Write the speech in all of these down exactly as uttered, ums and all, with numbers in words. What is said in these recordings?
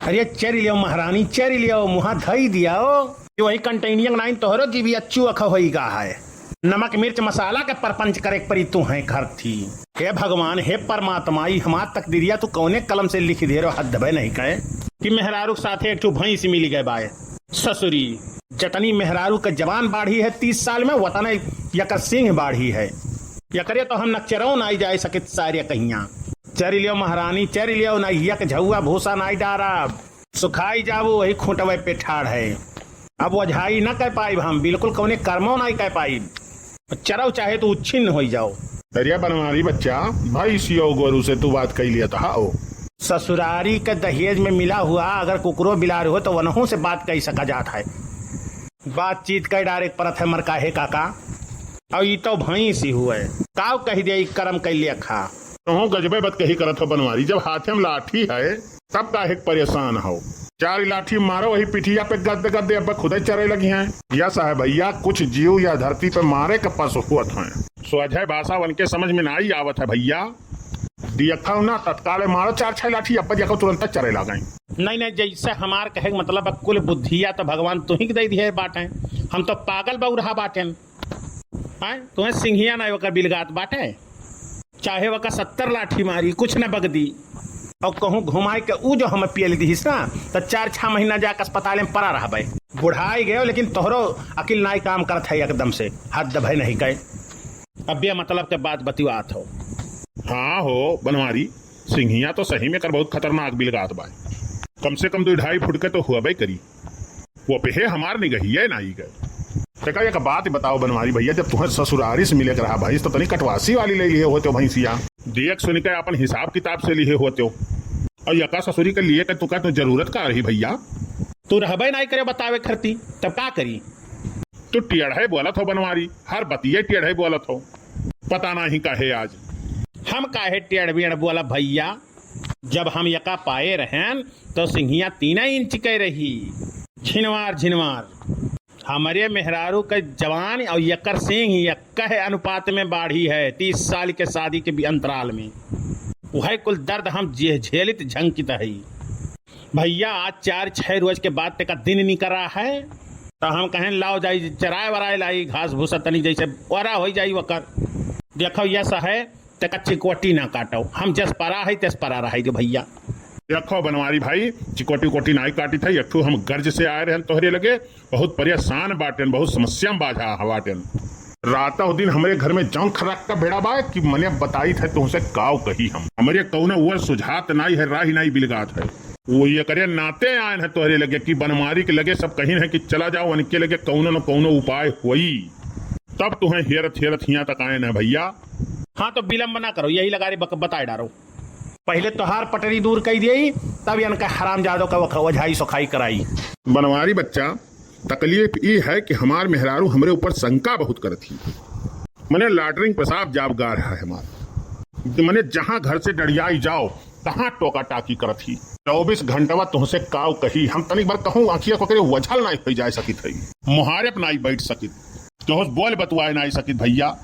अरे चरि लियो महारानी, चरि लियो, मुहा धई दियो। कि वही कंटेनियन नाइन तोहरो जीवी अच्छू अख होई गा है। नमक मिर्च मसाला के परपंच करे के परी तू है घर थी। हे भगवान, हे परमात्मा, ई हमार तकदीरिया तू कौने कलम से लिखि दे रहो, हद भय नहीं कहे कि मेहरारू के साथे एक ठो भैंस मिलि गए बाए। ससुरी, जतनी मेहरारू के जवान बाढ़ी है तीस साल में, वतने यकर सिंह बाढ़ी है। यकरे तो हम नक्चरौ नाई जाए सकित सारे कहिया। चरि लियो महारानी, चरि लियो, ना यक झौआ भूसा नाई डारब। सुखाई जाबू, वही खूंटवे पे ठाड़ है। अब ओझाई न कह पाइब हम, बिल्कुल कौने कर्मो नाई कह पाइब। चरौ चाहे तो उच्छिन्न होई जाओ। अरे बनवारी बच्चा, भैंसियो गोरू से तू बात कई लिया था, आओ। ससुरारी के दहेज में मिला हुआ अगर कुकुरो बिलार हो तो वनहू से बात कई सका जात है। बातचीत कई डारे के परत है मर काहे काका। और ई तो भैंस ही हुए, काव कह दे ई कर्म कई लेखा। तोहूँ गजबे बात कही करत हो बनवारी, जब हाथे में लाठी है तब काहे के परेशान हो। चार लाठी मारो वही पिठिया पे गद्द गद्द, अब खुदे चरे लगी हैं। या साहब भैया, कुछ जीव या धरती पे मारे के पशु हुअत हैं। सोझे भाषा उनके समझ में नाई आवत है भैया। दियखा ना तत्काले मारो चार छह लाठी, अब देखो तुरंत चरे लागे। नहीं नहीं, जैसे हमार कहे के मतलब अब कुल बुद्धिया तो भगवान तुही के दे दिए बाटे। हम तो पागल बौरहा बाटेन। आय, तुम्हें सिंहिया ना ओकर बिलगात बाटे, चाहे ओकर सत्तर लाठी मारी, कुछ न बगदी। और कहूँ घुमाए के ऊ जो हमें पियल दिहिस ना, तो चार छह महीना जाके अस्पताल में पड़ा रहबे। बुढ़ाई गयो, लेकिन तोहरो अकिल नाई काम करत है एकदम से, हद भय नहीं गए। अब ये मतलब के बात बतिवात हो। हाँ हो बनवारी, सिंहिया तो सही में कर बहुत खतरनाक बिलगात बा। कम से कम दो ढाई फुट के तो हुआ करी। वो पे है हमार निगहिए नाई गए। तेका एक बात बताओ बनवारी भैया, जब तुम्हें ससुरारी से मिले के रहा भैंस, तो तनी कटवासी वाली ले लिए होते हो भैंसिया। देख सुन के अपन हिसाब किताब से लिए होते हो। और यका ससुरी के लिए के तुका तो जरूरत का रही भैया? तू रहबे नाई करे बतावे खरती, तब का करी? तू टेढ़े बोलत हो बनवारी, हर बतिये टेढ़े बोलत हो। पता नहीं काहे आज। हम काहे टेढ़ बेढ़ बोला भैया? जब हम यका पाए रहन, तो सिंहिया तीन इंच के रही। झिनवार, झिनवार। हमरे मेहरारू के जवान और यकर सिंह यक्का है अनुपात में बाढ़ी है, तीस साल के शादी के भी अंतराल में। वह कुल दर्द हम जे-, झेलित झंकित हई। भैया, आज चार छह रोज के बाद तेका दिन निकरा है, तो हम कहें, "लाओ जाई, चराए वराए लाई, घास भूसा तनी जैसे ओरा होई जाई वकर।" देखो, यस है, तेका चिकोटी ना काटो, हम जस परा है, तस परा रहाई दे भैया। देखो बनवारी भाई, चिकोटी उकोटी नाई काटी था, एक ठो हम गर्ज से आए रहन तोहरे लगे, बहुत परेशान बाटेन, बहुत समस्या में बाझा बाटेन। रातों दिन हमरे घर में जौन खर्राटा भेड़ा बा कि मने बताई थे तुमसे काव कही हम। हमरे कौनो ओर सुझात नाई है, राही नाई बिलगात है। वो ये करे नाते आयन है तोहरे लगे कि बनवारी के लगे सब कहिन है कि चला जाओ, उनके लगे कौनो न कौनो उपाय होई। तब तुहें हेरत हेरत हियां तक आयन है भैया। हाँ, तो विलम्ब ना करो, यही लगारे बक-, बताए डारो। पहिले तोहार पटरी दूर कई देई, तब इनका हरामजादों का वख-, ओझाई सोखाई कराई। बनवारी बच्चा, तकलीफ ई है कि हमार मेहरारू हमरे ऊपर शंका बहुत करत ही। मने latrine पेशाब जाब गार है हमार। मने जहाँ घर से डड़ियाई जाओ, तहाँ टोका टाकी करत ही। चौबीस घंटवा तुहसे काव कही, हम तनिक बार कहूँ आँखिया को करे वझल नाई होई जाए सकित है, मुहारे पे नाई बैठ सकित। तोहस बोल बतुआए नाई सकित भैया,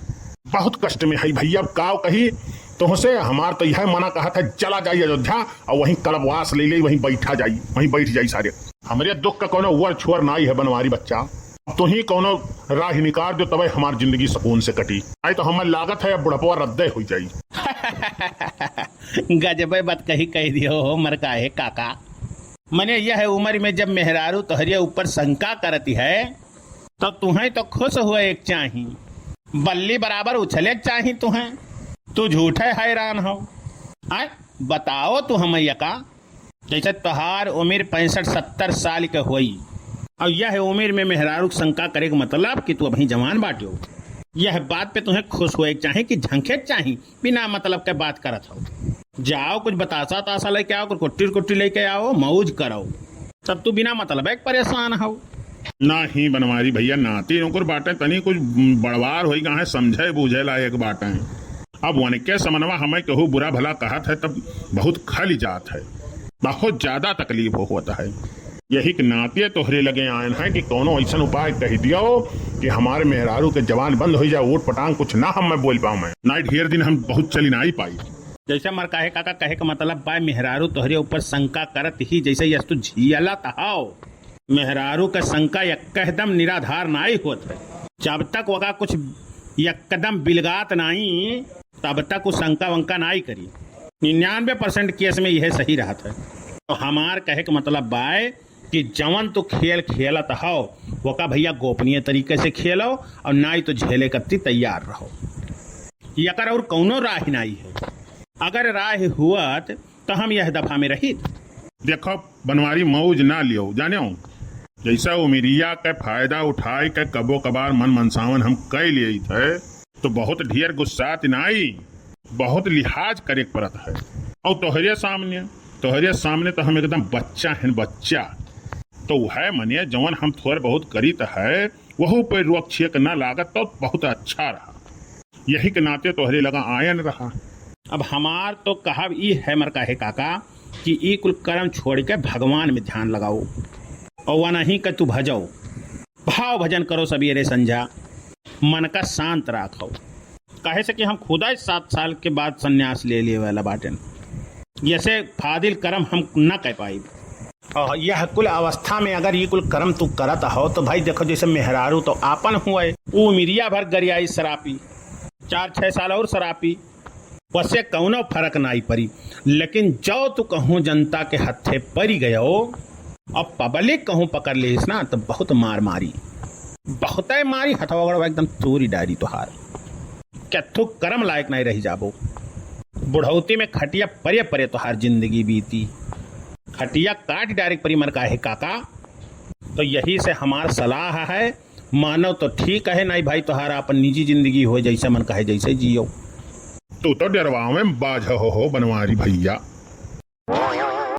बहुत कष्ट में है भैया, अब काव कही तोहसे। हमार तो यह मना कहत है, चला जाई अयोध्या और वहीं कल्पवास ले ले, वहीं बैठा जाई, वहीं बैठ जाई सारे। हमरे दुख का कोनो ओर छोर नाई है बनवारी बच्चा, अब तुही कोनो राह निकार दो, तबे हमार जिंदगी सुकून से कटी। आई तो हमें लागत है अब बुढ़पवा रद्दे हुई जाई। गजबे बात कही कह दियो हो मर काहे काका। मने यह उम्र में जब मेहरारू तोहरे ऊपर शंका करती है, तो तुहें तो खुश हुए एक चाही, बल्ली बराबर उछले के चाही तुहें। तू झूठे हैरान हो। आय, बताओ तू हम यका, जैसे तोहार उम्र पैंसठ सत्तर साल के होई, और यह उम्र में मेहरारू के शंका करे के मतलब कि तू अभी जवान बाट्यो। यह बात पे तुहें खुश होए के चाही कि झंखे के चाही, बिना मतलब के बात करत हो। जाओ कुछ बतासा तासा लेके आओ, कुछ कुट्टी कुट्टी लेके आओ, मौज करो। तब तू बिना मतलब एक परेशान हो। नाही बनवारी भैया, नाती नौकर बाटे, तनी कुछ बड़वार होई गा है, समझे बूझे लायक बाटे। अब वनके समनवा हमें केहू बुरा भला कहत है तब बहुत खली जात है, बहुत ज्यादा तकलीफ होत है। यही के नाते तोहरे लगे आयन है कि कौनो ऐसन उपाय कह दियो कि हमारे मेहरारू के जबान बंद हो जाए, ऊट पटांग कुछ ना हम मैं बोल पाऊँ मैं। नाई ढेर दिन हम बहुत चली नाई पाई। जैसे मर काहे काका कहे का मतलब बा, मेहरारू तोहरे ऊपर शंका करत ही जैसे यस तू झियलत हौ। मेहरारू का शंका एकदम निराधार नाई होत है। जब तक वका कुछ एकदम बिलगात नाई, तब तक वो शंका वंका नाई करी। निन्यानवे परसेंट केस में यह सही रहत है। तो हमार कहे का मतलब बाय कि जवन तू खेल खेलत हौ, वका भैया गोपनीय तरीके से खेलो और नाई तो झेले कत्ती तैयार रहो। यकर और कौनो राह नाई है। अगर राह हुअत तो हम यह दफा में रहित। देखो बनवारी, मौज ना लियो, जाने हो, जैसा उमिरिया के फायदा उठाए के कबो कबार मन मनसावन हम कह लिए थे, तो बहुत ढेर गुस्सात नाई, बहुत लिहाज करे के पड़त है। और तोहरे सामने, तोहरे सामने तो हम एकदम बच्चा हैं, बच्चा। तो वह मने जवन हम थोड़ बहुत करीत है, वहू पे रोक छेक ना लागत तो बहुत अच्छा रहा। यही के नाते तोहरे लगा आयन रहा। अब हमार तो कहब ई है मर काहे काका कि ई कुल कर्म छोड़ के भगवान में ध्यान लगाओ और वनही का तू भजो। भाव भजन करो सबेरे संझा, मन का शांत राखो। काहे से कि हम खुदा सात साल के बाद संन्यास ले लिए वाला बाटेन, यसे फादिल कर्म हम न कर पाई। और यह कुल अवस्था में अगर ये कुल कर्म तू करत हो तो भाई देखो, जैसे मेहरारू तो आपन हुए, ऊ मिरिया भर गरियाई शरापी, चार छह साल और शरापी, वसे कौनो फर्क नाई पड़ी। लेकिन जो तू कहूँ जनता के हत्थे पड़ी गयो, अब पब्लिक कहूँ पकड़ लेस ना तो बहुत मार मारी, बहुते मारी, हथवा गोड़वा एकदम तोरी डारी तोहार। क्या तू कर्म लायक नाई रह जाबो? बुढ़ौती में खटिया परे परे तोहार जिंदगी बीती, खटिया काट डारे के परी मर काहे काका। तो यही से हमार सलाह है, मानो तो ठीक है, नाई भाई तोहार अपन निजी जिंदगी हो, जैसे मन कहे जैसे जियो। तू तो डरवावे में बाझ हो, हो बनवारी भैया।